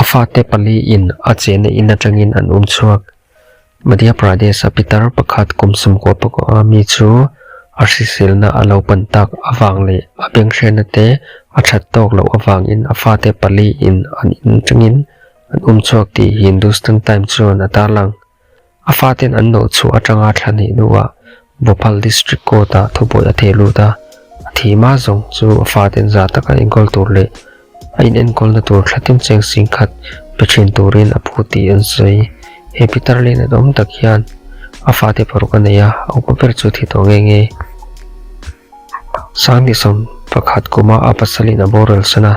fate paliin a chenna in atangin an um chhuak. Madhya Pradesh-a pitar pakhat kum sawmkua pakua mi chu a hriselna a lo pan tak avang leh a benghriatna te a that tawk loh avangin a fate paliin an in atangin an um chhuak tih Hindustan Times chuan a tarlang. A faten an nawh chhuah atanga thla hnih hnuah Bhopal District Court-ah thubuai a theh lut a, a thih hma zawng chu a faten za taka enkawl tur leh a inenkawlna tur thla tin cheng sing khat pe thin turin a phu tih an sawi. He pitar leh nat awm tak hian a fate paruk a nei a, a upa ber chu thi tawh nge nge. Sangnisawm pakhat kuma a pasalin a boral san a,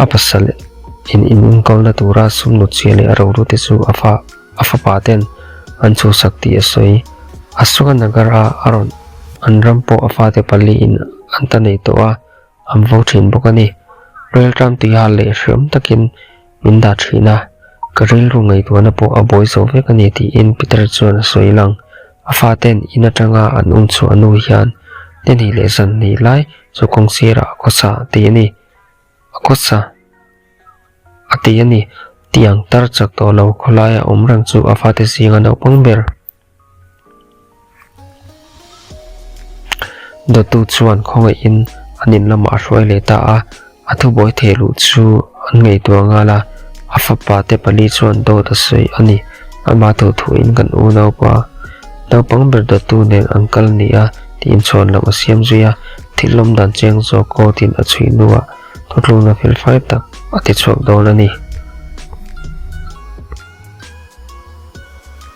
a pasal in inenkawlna tura sum nut chiah leh a roru te chu a fa a fapa ten an chhuhsak tih a sawi. Aswanagar a a rawn an ram pawh a fate pali in an ta nei tawh a, an vo thin bawk a ni. Rilṭam tuihal leh hriam takin min dah thin a, ka rilru ngaihtuahna pawh a buai zo vek a ni tiin Peter chuan a sawi lang. A faten in atanga an um chhuah hnu hian ni hnih leh zan hnih lai chu kawng sirah a khawsa tih a ni. A khawsa a ti a ni. Tiang tar chak tawh lo khawlaia awm reng chu a fate zinga naupang ber. Dawttu chuan khawngaihin an in lamah a hruai leh ta a, a thubuai thei luh chu an ngaihtuah nghal a, a fapa te pali chuan dawt a sawi a ni. Amah thu thuin kan unaupa naupang ber dawttu nen an kal ni a tiin chhuan lam a siam zui a, thil lawm dan chiang zawk court in a chhui hnuah thutlukna felfai tak a ti chhuak dawn a ni.